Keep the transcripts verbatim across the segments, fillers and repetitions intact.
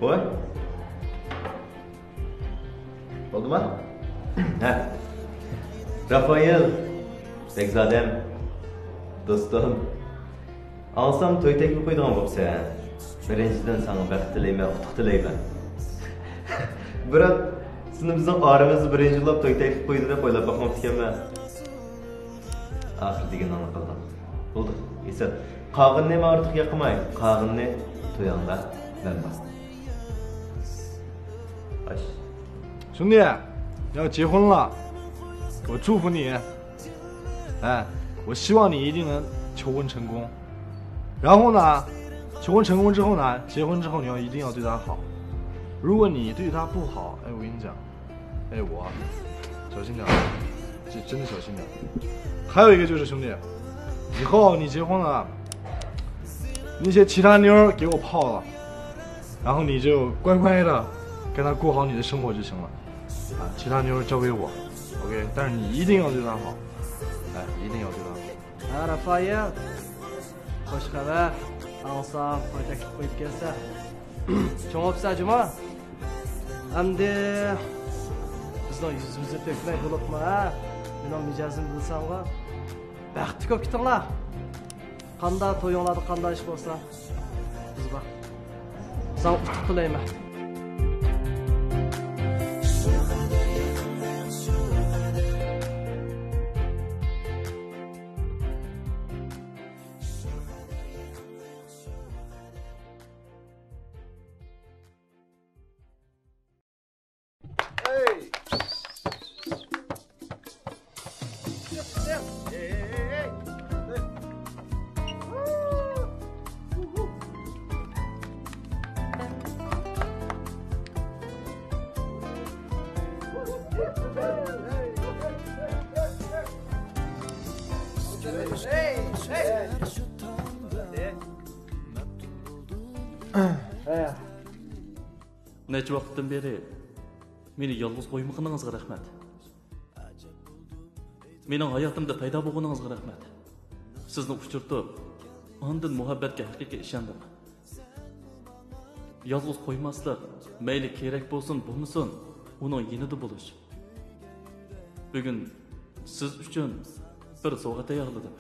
ۋاي. بولدىما؟ ھە. رافائېل، بەگزادەم، دوستۇم. ئاڭلىسام توي تەكلىپ قويىدىغان بوپسەن. بىرىنچىدىن ساڭا بەخت تىلەيمەن، ئۇتۇق تىلەيمەن. بىراق، سېنى بىزنىڭ ئارىمىزدا بىرىنچى بولۇپ توي تەكلىپ قويدى دەپ ئويلاپ باقماپتىكەنمەن. ئاخىرى دېگىنىڭنى قىلدىڭ. بولدى، ئېسىل. قالغىنىنى ماڭا ئارتۇق ياقماي، قالغىنىنى تويۇڭدا مەن بار. خوش. 兄弟，要结婚了，我祝福你。哎，我希望你一定能求婚成功。然后呢，求婚成功之后呢，结婚之后你要一定要对她好。如果你对她不好，哎，我跟你讲，哎，我，小心点儿，这真的小心点儿。还有一个就是兄弟，以后你结婚了，那些其他妞儿给我泡了，然后你就乖乖的跟她过好你的生活就行了。啊，其他妞儿交给我，OK，但是你一定要对她好，哎，一定要对她好。 ھە، رافائېل. خوش خەۋەر. ئاڭلىسام، توي تەكلىپ قويۇپ كەلسە. چوڭ بوپسەن جۇمۇ. ئەمدى بىزنىڭ يۈزىمىزنى تۆكمەي بولۇپمۇ، ھە؟ مېنىڭ مىجەزىمنى بىلسەڭغۇ. بەختلىك بولۇپ كېتىڭلار. قاندا تويۇڭلاردا قاندا ئىش بولسا، بىز بار. ساڭا ئۇتۇق تىلەيمەن. نەچچە ۋاقىتتىن بېرى مېنى يالغۇز قويمىغىنىڭىزغا رەھمەت. مېنىڭ ھاياتىمدا پەيدا بولغىنىڭىزغا رەھمەت. سىزنى ئۇچرىتىپ، ئاندىن مۇھەببەتكە ھەقىقىي ئىشەندىم. يالغۇز قويماسلىق، مەيلى كېرەك بولسۇن، بولمىسۇن، ئۇنىڭ يېنىدا بولۇش. بۈگۈن سىز ئۈچۈن بىر سوۋغا تەييارلىدىم.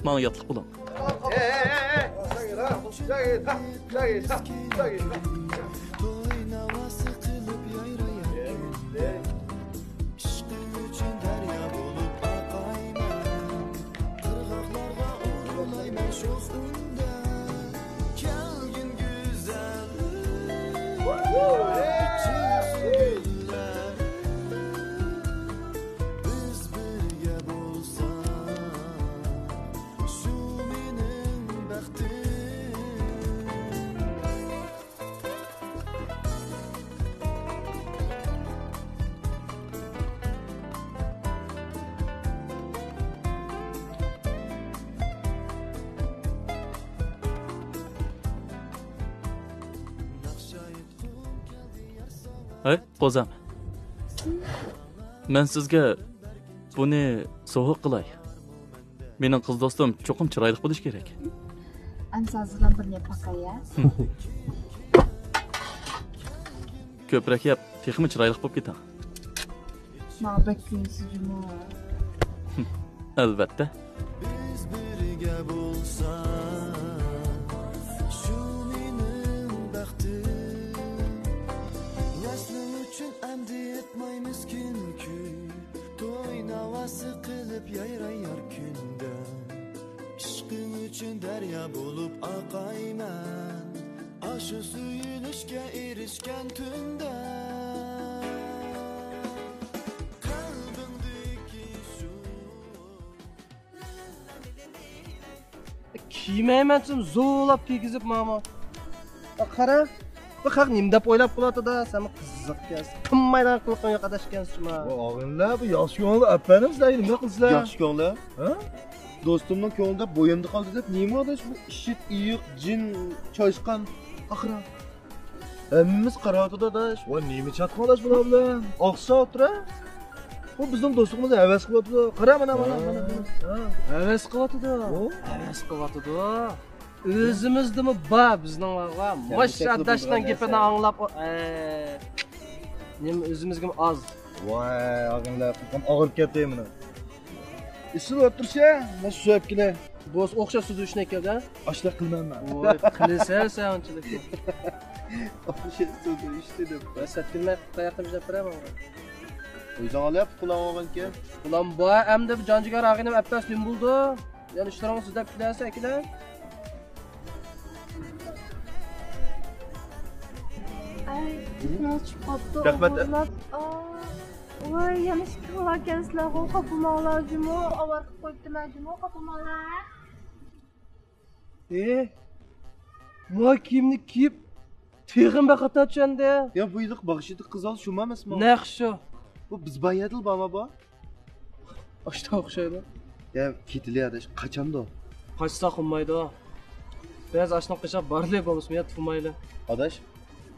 ماڭا ياتلىق بولۇڭ. ئىشقىڭ ئۈچۈن دەريا بولۇپ ئاقايمەن، قىرغاقلارغا ئۇرۇلايمەن شوخ ئۈندە. كەلگىن گۈزەل، ئېچىلسۇن گۈللەر، بىز بىرگە بولساق، شۇ مېنىڭ بەختىم. ھەي، قوزام. مەن سىزگە بۇنى سوۋغا قىلاي. مېنىڭ قىز دوستۇم چوقۇم چىرايلىق بولۇشى كېرەك. ئەمسە ھازىرلاپ بىرنى پاكايە. كۆپرەك يەپ، تېخىمۇ چىرايلىق بولۇپ كېتىڭ. ماڭا بەك كۆيۈنسىز جۇمۇ. ئەلۋەتتە. بىز بىرگە بولساق، شۇ مېنىڭ بەختىم. ۋەسلىڭ ئۈچۈن ئەمدى ئېيتمايمىز كۈن كۈن. توي ناۋاسى قىلىپ يايرايار كۈندە، ئىشقىڭ ئۈچۈن دەريا بولۇپ ئاقايمەن، ئاشۇ سۆيۈنۈشكە ئېرىشكەن تۈندە. قەلبىڭدىكى شۇ كىيمەيمەن دېسەم زورلاپ كىيگۈزۈپ ماڭىمۇ. قارا، بۇ خەق نېمە دەپ ئويلاپ قالىۋاتىدۇ، سەنمۇ قىزىق ئىكەنسەن. قىلمايدىغان قىلىقىڭ يوق ئاداش ئىكەنسەن شۇما. ۋاي ئاغىنىلەر، بۇ ياخشى كۆڭۈل ئەپەندىم، سىلەر نېمە قىلىسىلەر؟ ياخشى كۆڭۈل. ھە؟ دوستۇمنىڭ كۆڭلىدە بويۇندا قالدى دەپ نېمە ئاداش بۇ ئىششىق، ئېيىق، جىن، چاشقان، ئاخىرى. ھەممىمىز قاراۋاتىدۇ ئاداش. ۋاي، نېمە چاتىقىڭ ئاداش بۇلار بىلەن؟ ئاقسا ئولتۇرە. بۇ بىزنىڭ دوستلۇقىمىزنى ھەۋەس قىلىۋاتىدۇ. قارا مانا، مانا، مانا، مانا. ھەۋەس قىلىۋاتىدۇ. ھەۋەس قىلىۋاتىدۇ. ئۆزىمىزدىمۇ بار بىزنىڭ بارغا. ماش ئاداشنىڭ گېپىنى ئاڭلاپ، ئە، نېمە ئۆزىمىزگىمۇ ئاز. ۋاي، ئاغىنىلەر، قۇلىقىم ئاغرىپ كەتتى مېنىڭ. ئېسىل ئولتۇرسا، مەن سۆيۈپ كېلەي. بولسا ئوخشاش سۆز ئۈچۈن كەلدى. ئاشلىق قىلمايمەن. ۋاي، قىلىسەن سەن ئانچىلىك. ئوخشاش سۆز ئۈچۈن دەپ. ۋاي، سەت كىلمەي قاياقتا بىزدە بېرەمەن. ئۆزۈڭ ئالىپ، قۇلاڭ ئالغانكەن. قۇلام بار، ئەمدى بىر جانجىگەر ئاغىنىم ئەپەس نېمە بولدى؟ يەنە ئىشلىرىڭىز دەپ كېلەرسەن ئەكىلەر. ئەي، چىقىپ قاپتۇ، رەھمەت. ئوغۇرلاپ. ئا، ۋاي، يەنە ئىككىڭلار كەلسىلەرغۇ، خاپىماڭلار جۇمۇ، ئاۋارە قىلىپ قويۇپتىمەن جۇمۇ، خاپىماڭلار. ئې، ماۋۇ كىيىمنى كىيىپ، تېخىمۇ بەك خاتا چۈشەندى. يا، بۇ يىلقى باغىشلىدۇق قىز ئالدى شۇما ئەمەسمۇ؟ نەق شۇ. بۇ بىز بار يەردىلا بارما بۇ؟ ئاشتا ئوخشايدۇ. يا، كېتىلى ئاداش، قاچامدۇ؟ قاچساق بولمايدۇ. بەزى ئاشنىڭ قېشىغا بارلى بولمىسىمۇ يا تۇمايلى. ئاداش،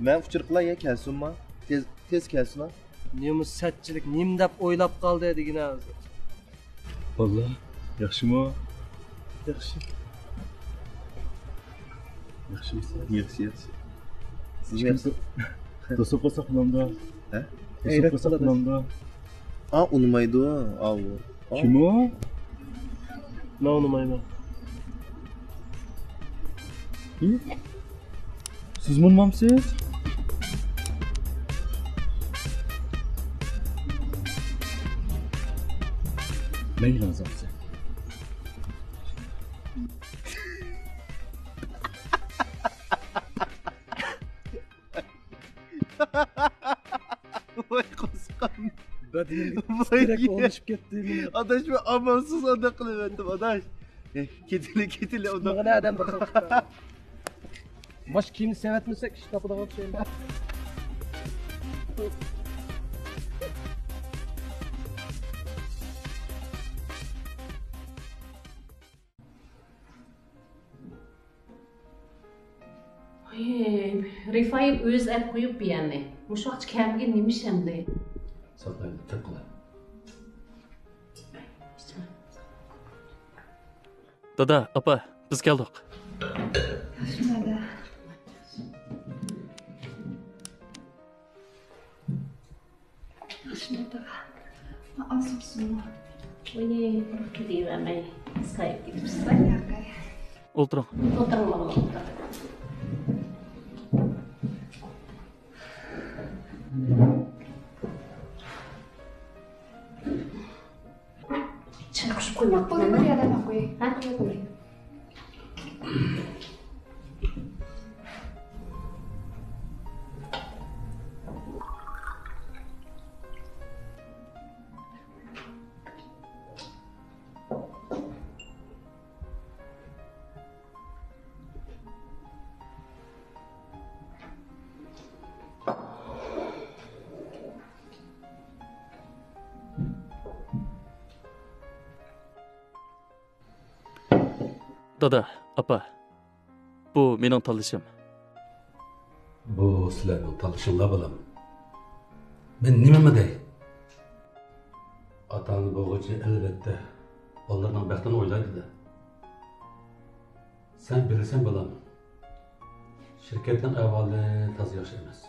مەن ئۇچۇر قىلاي يا كەلسۇنما؟ تېز، تېز كەلسۇن ھە. نېمە سەتچىلىك، نېمە دەپ ئويلاپ قالدى دېگىنە ھازىر. باللا، ياخشىمۇ؟ ياخشى. ياخشىمۇسىز؟ ياخشى، ياخشى. سىز ياخشى؟ توسۇپ قالساق بولامدۇ؟ ھە؟ توسۇپ قالساق بولامدۇ؟ ئا، ئۇنىمايدۇ، ئاۋۇ. ئا. كىم ئۇ؟ مەن ئۇنىمايمەن. ھە؟ سىزمۇ ئۇنىمامسىز؟ مەيلى، ئازابسىز. ۋاي قورسىقىم. بەدىنىمگە ۋاي تىترەك ئورنىشىپ كەتتى مېنىڭ. ئاداش، مەن ئامالسىز ئانداق قىلىۋەتتىم، ئاداش. ئە، كېتىلى، كېتىلى، ئۇنداق. مانا ئادەم بىر خىل. باش كىيىمنى سېۋەتمىسەك، ئىش تاپىدىغان ئوخشايمەن. ۋاي، رىفايىل ئۆزى ئەپ قويۇپ بۇ يەرنى. مۇشۇ ۋاقىتقىچە كەلمىگەن نېمە ئىش ئەمدى؟ ساقلايلى، تەپ قىلاي. دادا، ئاپا، بىز كەلدۇق. ياخشىمۇ دادا؟ ياخشىمۇ دادا؟ ئاز بولسۇنمۇ؟ ئۇنى قۇرۇق كېتىۋەرمەي، سايىپ كېتىپسىز. ئولتۇرۇڭ. ئولتۇرۇڭ، ئولتۇرۇڭ. چىقىپ قويماپتىمەن. بۇنى بىر يەردە قويۇڭ. ھە؟ دادا، ئاپا، بۇ مېنىڭ تاللىشىم. بۇ سىلەرنىڭ تاللىشىڭلار، بالام. مەن نېمىمۇ دەي؟ ئاتا-ئانا بولغۇچى، ئەلۋەتتە، بالىلىرىنىڭ بەختىنى ئويلايدۇ-دە. سەن بىلىسەن، بالام، شىركەتنىڭ ئەھۋالى تازا ياخشى ئەمەس.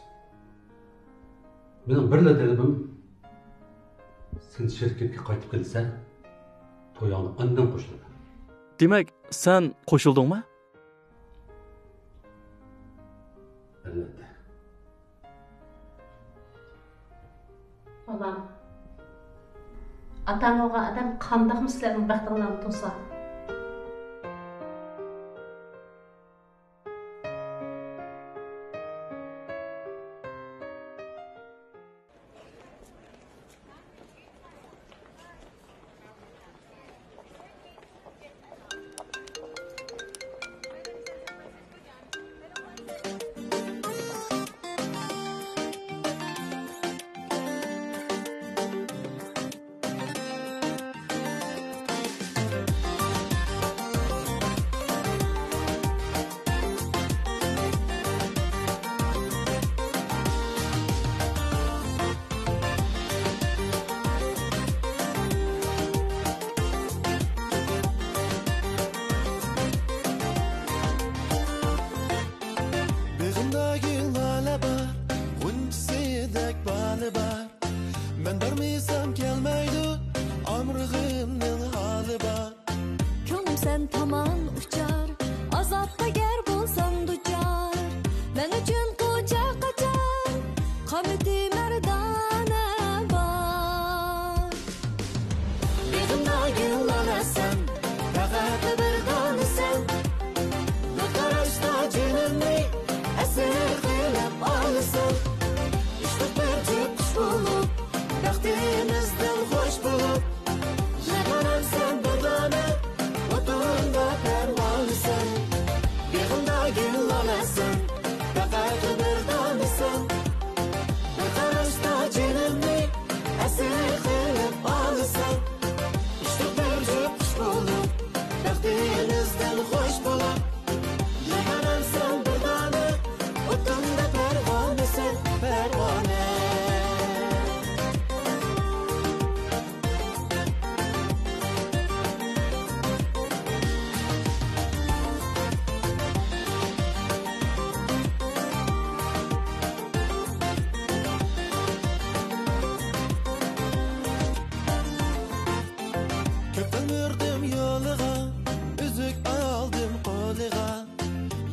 مېنىڭ بىرلا تەلىپىم، سەن شىركەتكە قايتىپ كەلسەڭ، تويۇڭغا ئاندىن قوشۇلىمەن. دېمەك، سەن قوشۇلدۇڭمۇ؟ ئەلۋەتتە. بالام، ئاتا-ئانا بولغان ئادەم قانداقمۇ سىلەرنىڭ بەختىڭلارنى توسا؟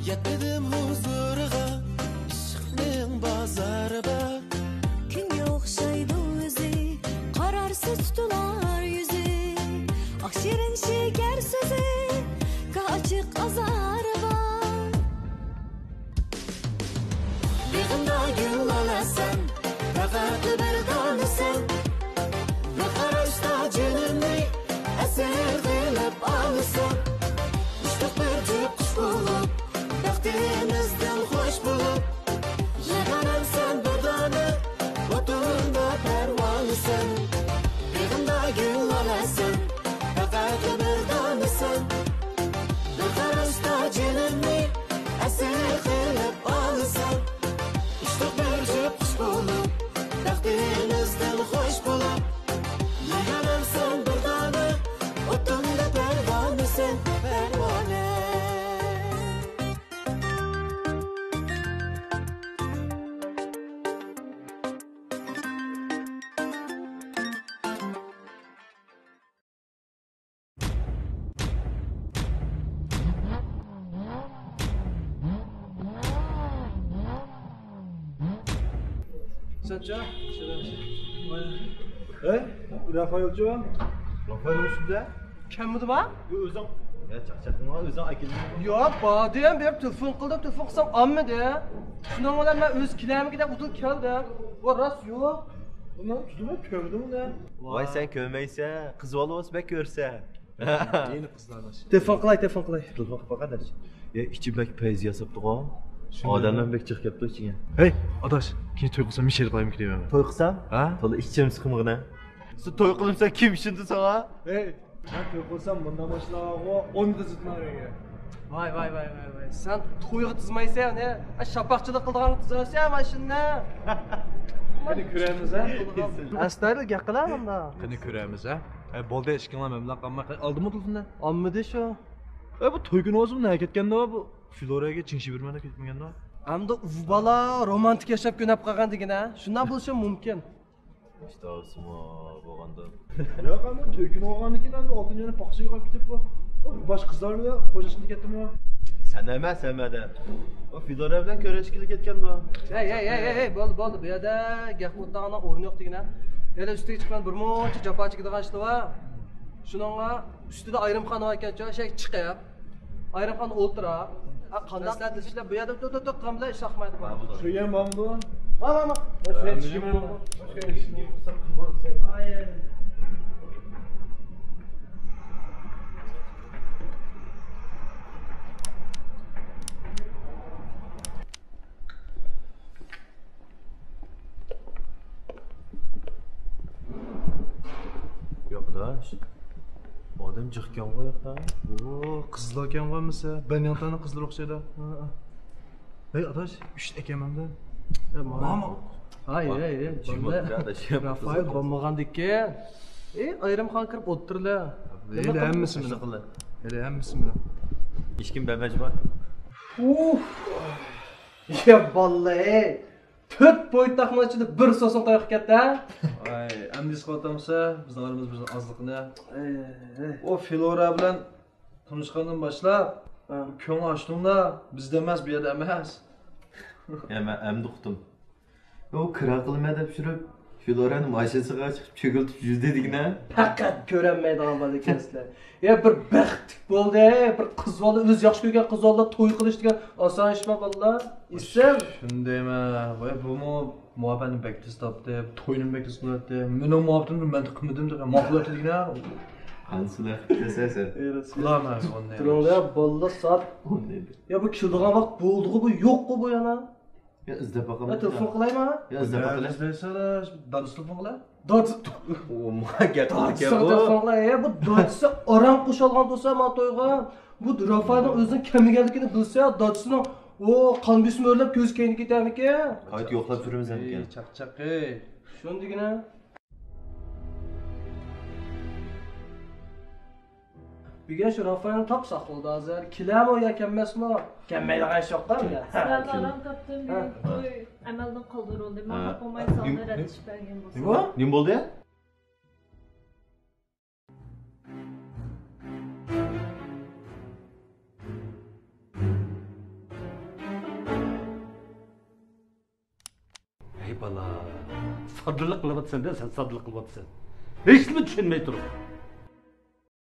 يەتمىدىم ھۇزۇرىغا، ئىشقنىڭ بازارى بار. كۈنگە ئوخشايدۇ ئۆزى، قارارسىز تۇتۇلار يۈزى. ئاق شېرىن شېكەر سۆزى، گاھ ئاچچىق ئازارى بار. بېغىمدا گۈل ئالىسەن، پەقەت بىر دانىسەن. بىر قاراشتا جېنىمنى ئەسىر قىلىپ ئالىسەن. ئۇچتۇق بىر جۈپ قۇش بولۇپ، بەختىمىزدىن خوش بولۇپ. يېگانەمسەن بىر دانە، ئوتۇندا پەرۋانىسەن. بېغىمدا گۈل ئالىسەن، پەقەت بىر دانىسەن. بىر قاراشتا جېنىمنى ئەسىر قىلىپ ئالىسەن. ئۇچتۇق بىر جۈپ قۇش بولۇپ، بەختىمىزدىن خوش بولۇپ. يېگانەمسەن بىر دانە، ئوتۇندا پەرۋانىسەن، پەرۋانە. سەنچۇ؟ ھەي، رافائېلچۇ؟ رافائېل شۇندە؟ كەلمىدىما؟ يو، ئۆزۈڭ. يا، چاقچاقلىما، ئۆزۈڭ ئەكېلىڭ. ياق، باردىم، بېرىپ تېلېفون قىلدىم، تېلېفون قىلسام ئالمىدى. شۇنىڭ بىلەن مەن ئۆزى كېلەرمىكىن دەپ ئۇدۇل كەلدىم. ۋا، راست يوق. ئۇنىڭ تۇتۇمى كۆردۈڭ دە. ۋاي، سەن كۆرمەيسەن، قىز بالا بولسا بەك كۆرسە. يەنە قىزلار باشلىدى. تېلېفون قىلاي، تېلېفون قىلاي. تېلېفون قىلىپ باق، ئاداش. يا، ئىچى بەك پەيز ياساپتىغۇ. شۇنداق. ئادەملەر بەك جىق كەپتۇ ئىچىگە. ھەي، ئاداش، كېيىن توي قىلسام مىشەل قىلايمىكىن دەيمەن. توي قىلسام؟ ھە؟ تولا ئىچىم سىقمىغىنە. سەن توي قىلمىساڭ كىم ئىشىنىدۇ ساڭا؟ ھەي، مەن توي قىلسام مۇنداق ماشىنىغا ئون قىز يېتىمەن ئۆيگە. ۋاي، ۋاي، ۋاي، ۋاي، ۋاي. سەن تويغا تىزمايسەن، ھە؟ شاپاقچىلىق قىلىدىغانغا تىزىۋالسەن ماشىنىنى. قېنى كۆرەرمىز، ھە؟ ئەستايىدىل گەپ قىلە مۇنداق. قېنى كۆرەرمىز، ھە؟ ئە، بولدى، ئىشىكىڭلار مەبلەغ قالماي. ئالدىمۇ تېلېفوننى؟ ئالمىدى شۇ. ئە، بۇ توي كۈنى بولسىمۇ نەگە كەتكەندۇ بۇ؟ فلورەگە چىڭ شىۋىرمەن دەپ كېتىپ كەلگەندۇ. ئەمدى ئۇ بالا رومانتىك ياشاپ كۆنەپ قالغان دېگىنە. شۇنداق بولۇشى مۇمكىن. ئىشتىھاسىمۇ بولغاندۇ. ياق، ئەمدى توي كۈنى بولغاندىن كېيىن ئەمدى ئالتۇن يەنە پاخسىغا يوقاپ كېتىپ، بۇ باشقا قىزلار بىلەن خوشلاشقىلى كەتتىمۇ؟ سەن ئەمەس، ھەممە ئادەم. ئۇ فلورا بىلەن كۆرۈشكىلى كەتكەندۇ. ھەي، ھەي، ھەي، ھەي، ھەي، بولدى، بولدى. بۇ يەردە گەپ ئوتلاغاندا ئورۇن يوق دېگىنە. يەنە ئۈستىگە چىققان بىر مۇنچە جاپا چېكىدىغان ئىشلار بار. شۇنىڭغا ئۈستىدە ئايرىم خانا بار ئىكەن، شۇ يەرگە چىقىپ، ئايرىم خانا ئولتۇرا. ھە، قانداق دەردلىشىشلەر بۇ يەردە تۇر، تۇر، تۇر، قىلغان بىلەن ئىش ئاقمايدۇ. بار، بار. شۇ يەر بارمىدۇ؟ بار، بار، بار. شۇ يەر چىقىمەن. ياق، ئاداش. ئادەم جىق ئىكەنغۇ ياقتا. ئۇ، قىزلار ئىكەنغۇ ھەممىسى. بەنياڭتاننىڭ قىزلىرى ئوخشايدۇ. ھە، ھە. ھەي، ئاداش، ئۈچ ئەكەمەمدە. ھە، ماما. ماما. ھەي، ھەي، ھەي، جىم بالىلار. ئولتۇر، ئاداش. رافائېل بولمىغاندىكىن، ئەي، ئايرىم خانا كىرىپ ئولتۇرىلا. ھېلى ھەممىسى بىلەن. ھېلى ھەممىسى بىلەن. ھېچكىم بەرمەيدۇ. ئۇف. يا بالىلار، ئەي. تۆت بويتاقنىڭ ئىچىدە بىر سوسۇن قويۇپ كەتتى، ھە؟ ۋاي، ئەمدى ھېس قىلىۋاتامسىز بىزنىڭ ئارىمىزدا بىر ئازلىقنى؟ ئۇ فلورا بىلەن تونۇشقاندىن باشلاپ، ھە، كۆڭۈل ئاچتىڭلار، بىزدە ئەمەس، بۇ يەردە ئەمەس. يا، مەن ئەمدى ئۇقتۇم. ئۇ كىرا قىلىمەن دەپ يۈرۈپ، فلورانى ماشىنىسىغا چىقىپ چۆگۈلتۈپ يۈردى دېگىنە. پەقەت كۆرەلمەيدىغان بالا ئىكەنسىلەر. يا بىر بەختلىك بولدى، بىر قىز بالا، ئۆزى ياخشى كۆرگەن قىز بالا توي قىلىش دېگەن ئاسان ئىشما بالىلار؟ ئېسىل. شۇندايمەن. ۋاي، بۇمۇ مۇھەببەتنى بەك تېز تاپتى، توينىمۇ بەك تېز قىلىۋەتتى. مېنىڭ مۇھەببىتىمنى مەن قىلمىدىم دېگەن، ماقۇل ئەتتى دېگىنە. قانسىلە قىلىسەن. قىلارمەن ئۇنى. تۇرۇڭلار، بالىلار سات. يا بۇ كېلىدىغان ۋاقىت بولدىغۇ، بۇ يوققۇ بۇ يەنە. يا، ئىزدەپ باقايمۇ؟ يا، تېلېفون قىلايمۇ؟ يا، ئىزدەپ باقايلى. دادىسى تېلېفون قىلاي. دادىسى. ئۇ، ماڭا گەپ قىلىدىكەن بۇ. دادىسىغا تېلېفون قىلاي. يا، بۇ دادىسى ئاران قوشالغان دوستلار ماڭا تويغا. بۇ رافائېلنىڭ ئۆزىنىڭ كەلمىگەنلىكىنى بىلسە، دادىسىنىڭ ئۇ قان بېسىمى ئۆرلەپ كۆزى كەينىگە كېتەرمىكىن؟ قايتا يوقلاپ سۈرىمىز ئەمىكەن. ئەي، چاقچاقى. شۇنى دېگىنە. بۈگۈن شۇ رافائېلنى تاپساق بولدى ھازىر. كېلەرمۇ يا كەلمەسمۇ؟ كەلمەيدىغان ئىش يوق-دە بۇندا. سىلەرنى ئاران تاپتىم، ھە. مېنىڭ توي ئەمەلدىن قالدۇرۇلدى. ماڭا بولماي سالدى، رەت ئېلىپ بەرگەن بولسا. نېمە؟ نېمە بولدى؟ بالا، ساددىلىق قىلىۋاتىسەن-دە، سەن ساددىلىق قىلىۋاتىسەن. ھېچنېمە چۈشەنمەي تۇرۇپ.